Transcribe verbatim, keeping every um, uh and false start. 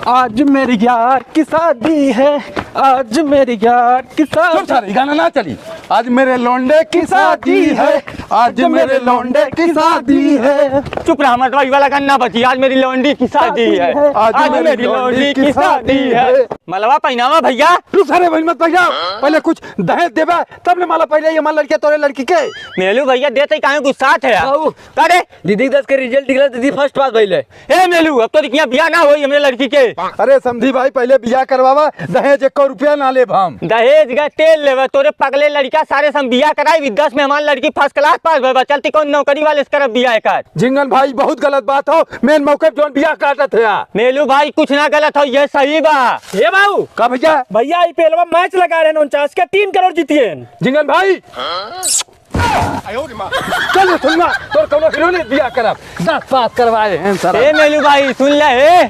आज मेरी यार की शादी है, आज मेरी यार की शादी। चुप सारे, गाना ना चली। आज मेरे लौंडे की शादी है, आज मेरे लौंडे की शादी है। चुप रहा, मतलब, ये वाला गाना बजी, आज मेरी लौंडी की शादी है, आज मेरी लौंडी की शादी है। मलवा पहिनावा भैया। रुक सारे, बहिन मत पहिनाओ, पहले कुछ दहेज देबे, तब ले माला पहले ये माला लड़किया तोरे लड़की के। मेलू भैया, देते काहे गुस्सात है यार? आऊ। का रे? दीदी दस के result निकला, दीदी first pass भइले। ए मेलू, अब तो दिखिया बिया ना होई हमरे लड़की के। अरे समधी भाई, पहले बिया करवावा, दहेज एको रुपया ना लेब हम। दहेज का तेल लेवे, तोरे पगले लड़का सारे से हम बिया कराई, दस में हमार लड़की first class pass भइबा, चलती कौन नौकरी वाले से करब बिया एकर। झिंगन भाई, बहुत गलत बात हो, main मौके पे जौन बिया काटत है। मेलू भाई, कुछ ना गलत हो, ये सही बा। ए बाबू। का भैया? भैया, ई पेलवा match लगा रहे हैं, उनचास के तीन करोड़ जीतिए हैं। झिंगन भाई, चल सुनवा, तोर कौनो हीरो ने बिया करब, दस पास करवाए हैं सर। ए मेलू भाई, सुन ले, ए।